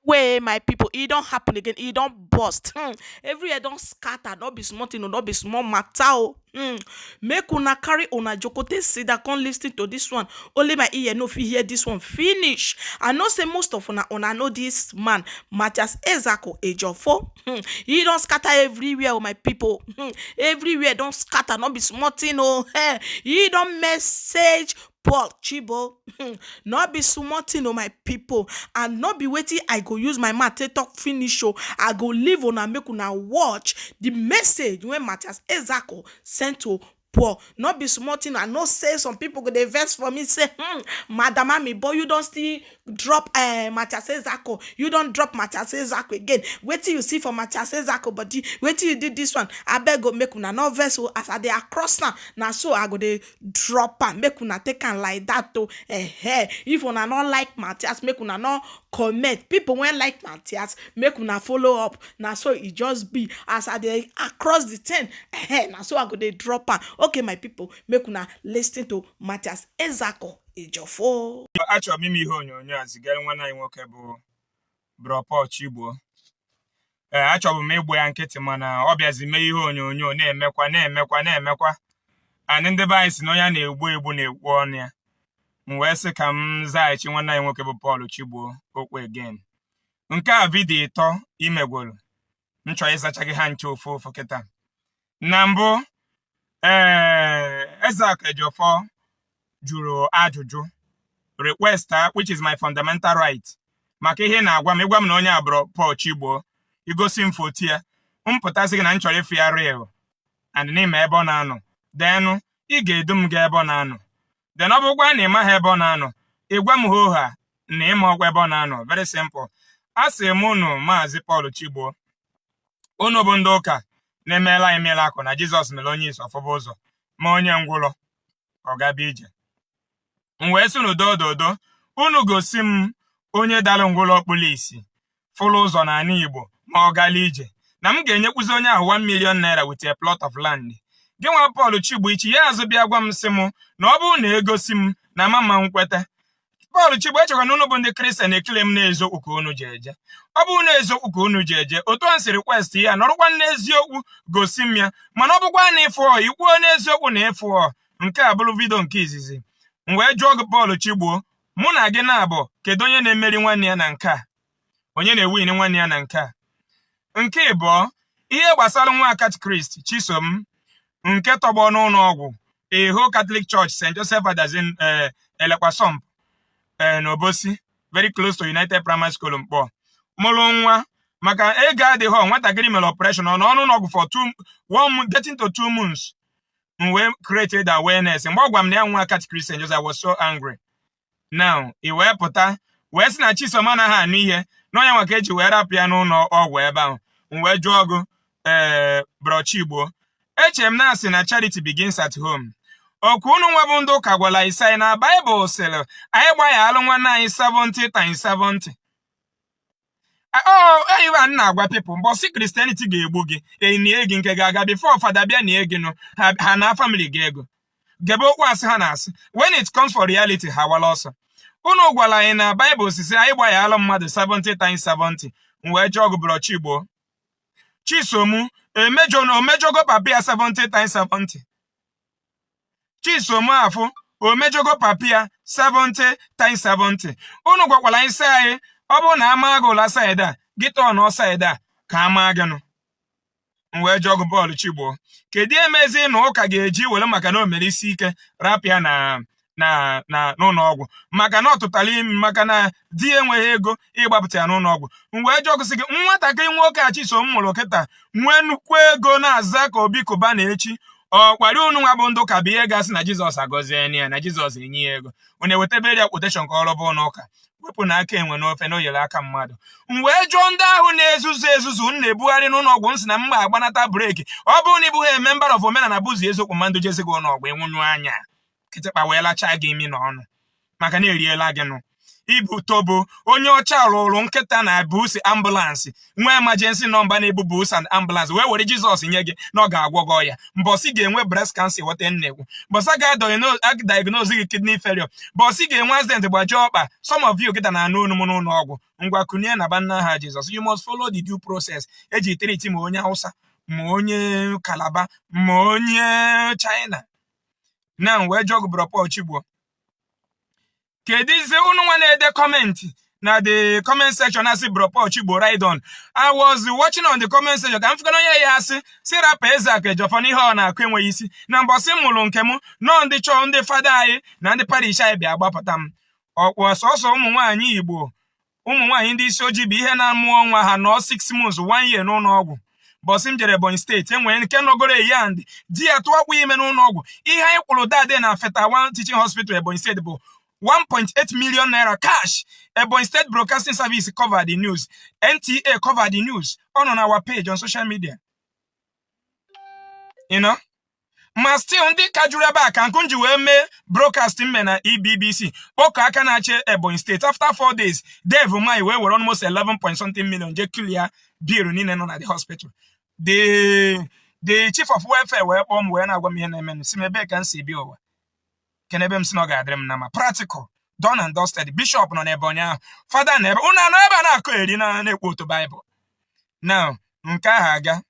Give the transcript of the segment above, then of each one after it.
Wey my people, e don happen again, e don burst. Everywhere don scatter. No be small thing o, no be small matter o. Make una carry una jokote sit down come listen to this one. Only my ear no fit hear this one finish. I know say most of una, una know this man, Matthias Ezeaku Ejiofor. He don scatter everywhere o, my people. Everywhere don scatter, no be small thing o. He don message Paul Chigbo. No be small thing o, my people, and no be wetin I go use my mouth take talk finish o. I go leave una make una watch the message wey Matthias Ezeaku send to Paul. No be small thing. I know say some people go dey vex for me, say, Madam Ami, but you don still drop Matthias Ezeaku. You don drop Matthias Ezeaku again. Wetin you see for Matthias Ezeaku body? Wetin you did this one? Abeg go make una no vex o. As I dey across now, na so I go dey drop am. Make una take am like that o. If una no like Matthias, make una no comment. People wey like Matthias, make una follow up. Na so e just be. As I dey across the thing, na so I go dey drop am. Okay, my people, make una listen to Matthias Ezeaku Ejiofor. Achọrọ m ime ihe onyonyo a zigara nwanne anyị nwoke bụ Bro Paul Chigbo. Ee, achọbụ m ịgba ya nkịtị, mana ọ bịazi mee ihe onyonyo, na-emekwa, na-emekwa, na-emekwa. And ndị be anyị si na onye a na-egbu egbu na-ekwu ọnụ ya. M wee sị ka m zaghachi nwanne anyị nwoke bụ Paul Chigbo okwu again. Nke a video ịtọ imegworo m chọrọ ịzacha gị ha nche ofu ofu kịta. Na mbụ, ee, Ezeaku Ejiofor jụrụ ajụjụ, request, which is my fundamental right, maka ihe na-agwa m, ịgwa m na onye abụrụ Paul Chigbo, igosi m foto ya, m pụtasị gị na m chọrọ ịfụ ya real and n'ime ebe ọ na-anọ, denụ ị ga-edu m gaa ebe ọ na-anọ. Then ọ bụrụkwa na ị maghị ebe ọ na-anọ, ị gwa m hoha na ịma ọkwa ebe ọ na-anọ. Very simple. A sị m unu, Maazị Paul Chigbo, unu bụ ndị ụka na-emeela anyị miracle na Jizọs mere onye isi ọfụba ụzọ, ma onye ngwụrọ ọ gaba ije. M wee sị unu dododo, unu gosi m onye dara ngwụrọ, kpụrụ isi, fụrụ ụzọ n'ala Igbo, ma ọ gala ije, na m ga-enyekwuzi onye ahụ 1 million naira with a plot of land. Gị nwa Paul Chigbo, ichi ya azụ bịa gwa m, sị m na ọ bụrụ na egosi m na mama m kweta. Paul Chigbo, echekwa na unu bụ ndị Kristian ekele m n'eziokwu ka unu ji eje. Ọ bụrụ na eziokwu ka unu ji eje, otu a si request ya, nọrọkwa n'eziokwu gosi m ya. Mana ọ bụkwa na ịfụọ, ikwuo n'eziokwu na ịfụọ. Nke a bụrụ video nke izizi. M wee jụọ gị, Paul Chigbo, mụ na gị na-abụ, kedu onye na-emeri nwanne ya na nke a? Onye na-ewin nwanne ya na nke a? Nke ịbụọ, ihe gbasara nwa catechist Chisom nke tọgbọ n'ụlọ ọgwụ Eho Catholic Church, St. Joseph Adazin, Elekwasomp, n'Obosi, very close to United Primary School Mkpọ, mụrụ nwa, maka ego adịghị, nwatakịrị mere operation, ọ nọ n'ụlọ ọgwụ for two, one getting to 2 months. M wee create the awareness. Mgbe ọ gwa m na ya nwa catechist St. Joseph, I was so angry. Now i wee pụta wee sị na Chisom anaghị anụ ihe n'ọnya nwa ka eji wee rapụ ya n'ụlọ ọgwụ ebe ahụ. M wee jụọ gụ, ee, Bro Chigbo, eche m na asị na charity begins at home. Okwu unu nwa bụ ndị ụka gwara isi na Baịbụl sịrị anyị gbaghalụ nwanne anyị 70 times 70. Ọ iwe a na-agwa people, mbọsị Christianity ga-egbu gị, enie gị, nke ga-aga before fada bịa nie gị nụ, ha na family gị ego gebe okwu asị ha na-asị. When it comes for reality, ha wala ọsọ. Unu gwara anyị na Baịbụl sisi anyị gbaghalụ mmadụ 70 times 70. M wee jụọ gị, Bro Chigbo, Chisom emejọ na omejọgo papa ya 70 times 70? Chisom afụ omejogo papa ya 70 times 70? Unu gwakwara anyị sị anyị ọ bụrụ na ama gị ụla side a, gị tọọ nọ side a ka ama gị nụ. M wee jụọ gị, Paul Chigbo, kedu emezi na ụka ga-eji were maka na o mere isi ike rapịa na n'ụlọ ọgwụ, maka na ọ tụtara ime, maka na di ya enweghị ego ịgbapụta ya n'ụlọ ọgwụ? M wee jụọ gị, sị gị, nwatakịrị nwoke a Chisom mụrụ kịta nwee nnukwu ego na-aza ka Obi Kụba na echi ọ kwari unu nwa bụ ndị ụka bụ ihe gasị na Jizọs agọzie ya, na Jizọs enye ya ego, unu ewetebere ya quotation ka ọ rụba ụlọ ụka. Wepụ na aka enwe n'ofe na o yere aka mmadụ. M wee jụọ ndị ahụ na-ezuzu ezuzu m na-ebugharị n'ụlọ ọgwụ, m sị na m ga-agbanata brake. Ọ bụrụ na ị bụghị member of omenala bụzi eziokwu, mmadụ jezi gị ụlọ ọgwụ, enwunyu anya kịtịkpa wee lachaa gị imi n'ọnụ maka na eriela gị nụ. Ibu tobo onye ọcha rụrụ nkịta na bus ambulance, nwee emergency number na-ebu bus and ambulance, wee were Jizọs nye gị na ọ ga-agwọ gị ọya. Mbọsị ga-enwe breast cancer, ghọta nnekwu. Mbọsị ga-diagnose gị kidney failure, mbọsị ga-enwe accident, gbajie ọkpa. Some of you kịta na-anụ onu m n'ụlọ ọgwụ. Ngwa, kunie na ba nna ha Jizọs. You must follow the due process eji treat ma onye Hausa, ma onye Calabar, ma onye China. Na wee jụọ gị, Bro Paul Chigbo, kedizi unu nwa na-ede comment na the comment section asị, "Bro Paul Chigbo, ride on"? I was watching on the comment section ka m fụkana onye ya asị si rapụ Ezeaku Ejiofor n'ihe ọ na-akụ enweghị isi. Na mbọsị m mụrụ nke m nọọ, ndị chọọ ndị fada anyị na ndị parish anyị bịa gbapụta m. Ọkwa sọsọ ụmụ nwaanyị Igbo, ụmụ nwaanyị ndị isi ojii bụ ihe na-amụọ nwa ha nọọ 6 months, 1 year n'ụlọ ọgwụ. Bọsị m jere Ebonyi Steeti, enwere nke nọgoro eyi and di ya tụọkwa ime n'ụlọ ọgwụ. Ihe anyị kwụrụ dade na Feta One Teaching Hospital, Ebonyi Steeti, bụ 1.8 million naira cash. Ebonyi State Broadcasting Service covered the news, NTA covered the news on our page on social media. Ma still ndị ka juru ebe a ka nkụ ji wee mee broadcast mme na EBBC kpọkọ aka na-achị Ebonyi Steeti. After 4 days, Dave Umahi wee were almost 11 point something million jee clear bill niile nọ na the hospital. The chief of welfare wee kpọọ m, wee na-agwa m ihe na-eme, si m ebee ka m si bịa ụwa, kenebe m si na ọ ga-adịrị m na ma practical, done and dusted. Bishop nọ n'Ebonyi ahụ, fada na ebe unu anọ ebe a na-akọ eri na na-ekwu otu Baịbụl. Now, nke ahụ aga.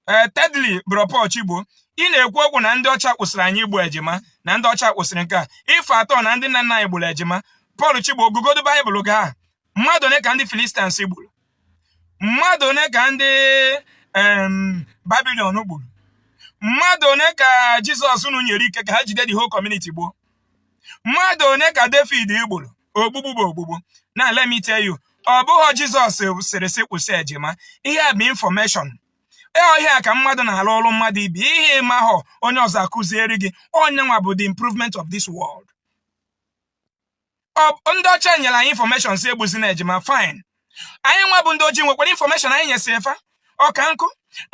Ee, thirdly, Bro Paul Chigbo, ị na-ekwu okwu na ndị ọcha kwụsịrị anyị igbu ejima, na ndị ọcha kwụsịrị nke a ife atọ, na ndị nna nna anyị gburu ejima. Paul Chigbo, ogugodo Baịbụl gaa, mmadụ one ka ndị Philistines gburu? Mmadụ one ka ndị Babylon gburu? Mmadụ one ka Jizọs unu nyere ike ka ha jide the whole community gbuo? Mmadụ one ka David gburu? Ogbugbu bụ ogbugbu. Na let me tell you, ọ bụghị Jizọs sịrị sị kwụsị ejima. Ihe a bụ information. Ee, ihe a ka mmadụ na-alụ ọrụ mmadụ ibi ihe ịmahọ onye ọzọ akụziere gị. Onye nwa bụ the improvement of this world. Ọ ndị ọcha nyere anyị information si egbuzi na ejima, fine. Anyị nwa bụ ndị ojii nwekwara information anyị nyesi efa ọka nkụ.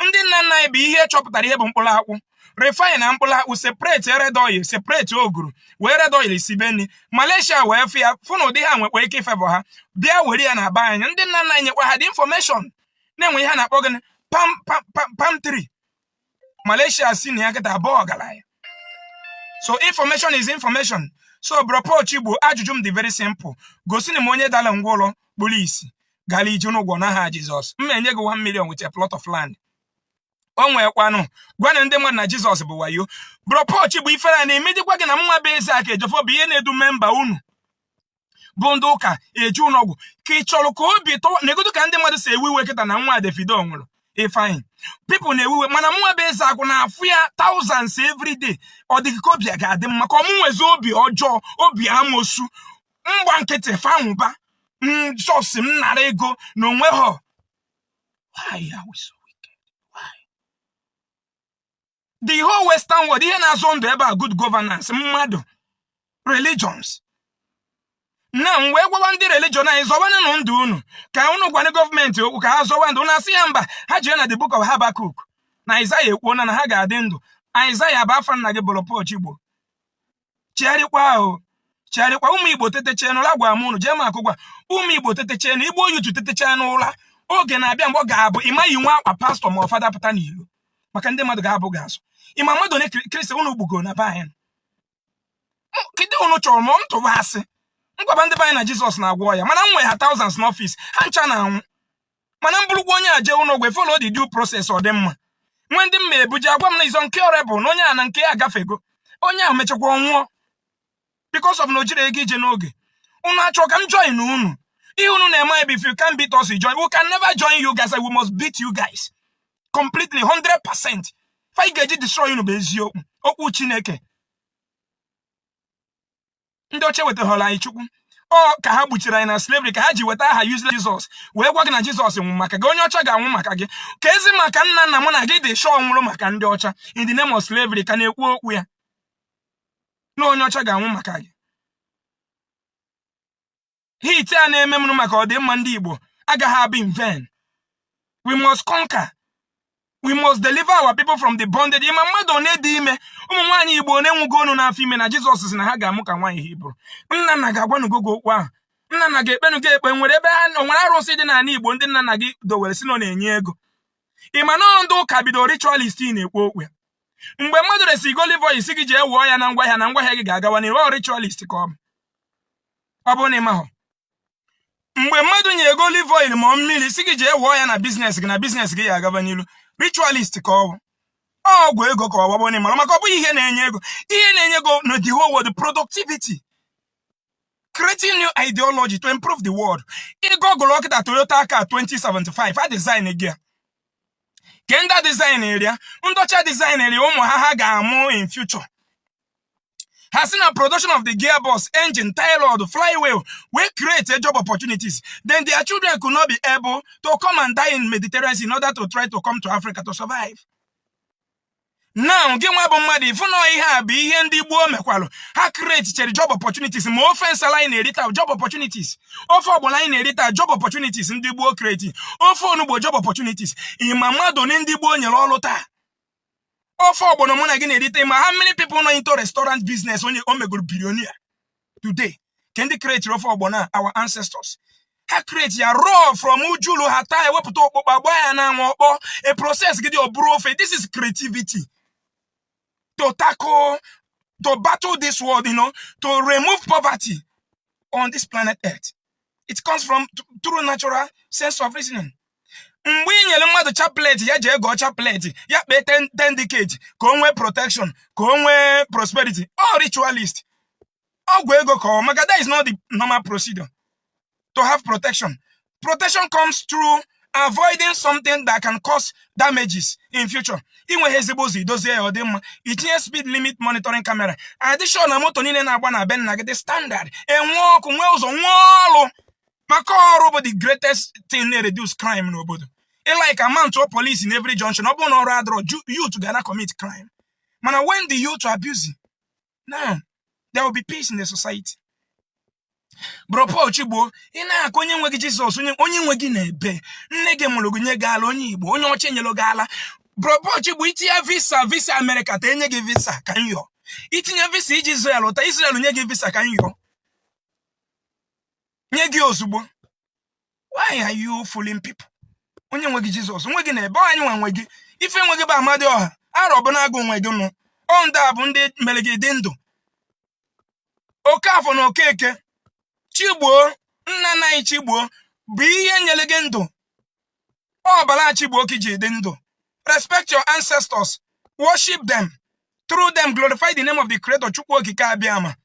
Ndị nna nna anyị bụ ihe chọpụtara ihe bụ mkpụrụ akwụ, refine na mkpụrụ akpụ, separate red oil, separate oguru, wee red oil sibe nri. Malaysia wee fụ ya, fụ na ụdị ha nwekwa ike ifebọ ha bịa were ya na be anyị. Ndị nna nna anyị nyekwa ha dị information na-enwe ihe a na-akpọ gịnị? Palm, palm, palm, palm tree. Malaysia si na ya kịta abụọ ọgaranya. So information is information. So, Bro Paul Chigbo, ajụjụ m dị very simple. Gosi m onye dara ngwụrọ, kpuru isi, gara ije n'ụgwọ n'aha Jizọs. M enye gị 1 million with a plot of land. O nwekwanụ gwanụ ndị mmadụ na Jizọs bụ wayo. Bro Paul Chigbo, ifere a na-emedikwa gị na mnwa bụ Ezeaku Ejiofor bụ ihe na-edu member unu bụ ndị ụka eje ụlọọgwụ, ka ị chọrọ ka obi tọwa negodo ka ndị mmadụ si ewe iwe kịta na nwa Davido nwụrụ. Ifeanyị, people na-ewe iwe, mana mnwa bụ Ezeaku na-afụ ya thousands every day. Ọ dị ka obi a ga-adị mma ka ọmụ nwezi obi ọjọọ, obi amosu, mgba nkịtị fanwụba jọsi m nara ego na onwe ha. Why are we so wicked? Why? The whole Western world, ihe na-azọ ndụ ebe a, good governance, mmadụ, religions. Na m wee gwawa ndị religion anyị, zọwanụ ndụ unu, ka unu gwana gọọmenti okwu ka ha zọwa ndụ. Unu asị ya mba, ha jee na the Book of Habakkuk na Isaiah ekwuona na ha ga-adị ndụ. Isaiah bụ afa nna gị. Bụrụ Paul Chigbo, chegharịkwa ahụ, chegharịkwa. Ụmụ Igbo, tetechee n'ụra. Gwara m unu jee m akụgwa ụmụ Igbo, tetechee na Igbo youth, tetechee n'ụra. Oge na-abịa mgbe ọ ga-abụ ịmaghị nwa akwa pastọ ma ọ fada pụta n'ilo, maka ndị mmadụ ga-abụ gị azụ. Ịma mmadụ onye Kristi unu gbugo na be anyị? Kedu unu chọrọ ma m tụba asị ngwaba ndị be anyị na Jizọs na-agwọ ya? Mana m nwere ha thousands n'ọfịs ha ncha na-anwụ. Mana m bụrụkwa onye a jee ụlọ ọgwụ, follow the due process, ọ dị mma. Nwee ndị mma ebuje agwa m na is incurable, na onye a na nke ya agafego, onye ahụ mechakwa ọnwụọ because of na o jiri ego ije n'oge. Unu achọ ka m join unu? Ihe unu na-eme bụ, if you can beat us, you join. We can never join you guys. We must beat you guys completely, 100%. Fa anyị ga-eji destroy unu bụ eziokwu, okwu Chineke. Ndị ọcha wetaghọrọ anyị Chukwu, ọ ka ha gbuchiri anyị na slavery, ka ha ji weta aha useless Jizọs wee gwa gị na Jizọs nwụ maka gị. Onye ọcha ga-anwụ maka gị ka ezi maka nna nna mụ na gị dị sure nwụrụ maka ndị ọcha in the name of slavery, ka na-ekwu okwu ya na onye ọcha ga-anwụ maka gị. Hit a na-eme mụrụ maka ọdịmma ndị Igbo agaghị abụ in vain. We must conquer. We must deliver our people from the bondage. Ịma mmadụ one dị ime, ụmụ nwaanyị Igbo one nwụgo ọnụ n'afọ ime na Jizọs sị na ha ga-amụ ka nwaanyị Hibru. Nna nna ga-agwanụgo gị okwu ahụ. Nna nna ga-ekpenugo ekpe. Nwere ebe ha o nwere arụsị dị n'ala Igbo ndị nna nna gị dowere si na ọ na-enye ego. Ị ma na ndị ụka bido ritualist na-ekwu okwu ya. Mgbe mmadụ resi gị olive oil si gị jee wụọ ya na ngwaahịa, na ngwaahịa gị ga-agawa n'ihu, ọ ritualist ka ọ bụ. Ọ bụrụ na ị mahụ, mgbe mmadụ nye ego olive oil ma ọ mmiri si gị jee wụọ ya na business gị, na business gị ya agaba n'ilu, ritualist ka ọ bụ. Ọgwụ ego ka ọ bụ na ịmara, maka ọ bụghị ihe na-enye ego. Ihe na-enye ego na the whole world, productivity, creating new ideology to improve the world. Ịgọgụlụ ọkịta Toyota car 2075 a design gị a, ke ndị design area ndọcha design area ụmụ ha ha ga-amụ in future. Ha si na production of the gearbox, engine, tie rod, flywheel will create a job opportunities, then their children could not be able to come and die in Mediterranean Sea in order to try to come to Africa to survive. Now gị nwa bụ mmadụ, ịfụ na ihe a bụ ihe ndị gboo mekwalụ. Ha create chere job opportunities. Ma ofe nsala anyị na-erita, job opportunities. Ofe ọgbọla anyị na-erita, job opportunities ndị gboo create. Ofe onugbo, job opportunities. Ịma mmadụ ole ndị gboo nyere ọrụ taa? Ofe ọgbọnọ mụ na gị na-erite, ma how many people nọ into restaurant business onye o megoro billionaire today? Ke ndị create ofe ọgbọnọ? Our ancestors. Ha create ya raw from ujulu, ha taa, ewepụta okpokpo, gbaa ya n'anwụ, ọkpọ, a process gị dị, ọ bụrụ ofe. This is creativity to tackle, to battle this world, to remove poverty on this planet Earth. It comes from through natural sense of reasoning. Mgbe ị nyere mmadụ chaplet, ya jee gọọ chaplet, ya kpee 10 decades ka o nwee protection, ka o nwee prosperity, ọ ritualist, ọgwụ ego ka ọ, maka that is not the normal procedure to have protection. Protection comes through avoiding something that can cause damages in future. Inweghị ezigbo ụzọ, idozie ya ọ dị mma, itinye speed limit monitoring camera, addition na moto niile na-agba na be nna gị dị standard, enwe ọkụ, nwee ụzọ, nwee ọrụ, maka ọrụ bụ the greatest thing na-reduce crime n'obodo. Ịlike amount of police in every junction, ọ bụrụ na ọrụ adọrọ, youth ga na commit crime. Mana when the youth are busy now, there will be peace in the society. Bro Paul Chigbo, ị na-akọ onye nwe gị Jizọs, onye nwe gị na-ebe nne gị mụrụ gị nye gị ala, onye Igbo, onye ọcha enyere gị ala. Bro Paul Chigbo, itinye visa, visa Amerịka ta enye gị visa ka m yọọ. Itinye visa iji Israel ụta, Israel nye gị visa ka m yọọ, nye gị ozugbo. Why are you fooling people? Onye nwe gị Jizọs nwe gị na ebe anyị nwe nwe gị ife nwe gị bụ Amadioha, arọ bụ na-agụ nwe gị nụ. Ọ ndị a bụ ndị mere gị dị ndụ. Okafọ na Okeke, Chigbuo, nna nna anyị Chigbuo bụ ihe nyere gị ndụ. Ọbara Chigbuo ka iji dị ndụ. Respect your ancestors, worship them, through them glorify the name of the creator, Chukwu Okike Abịama.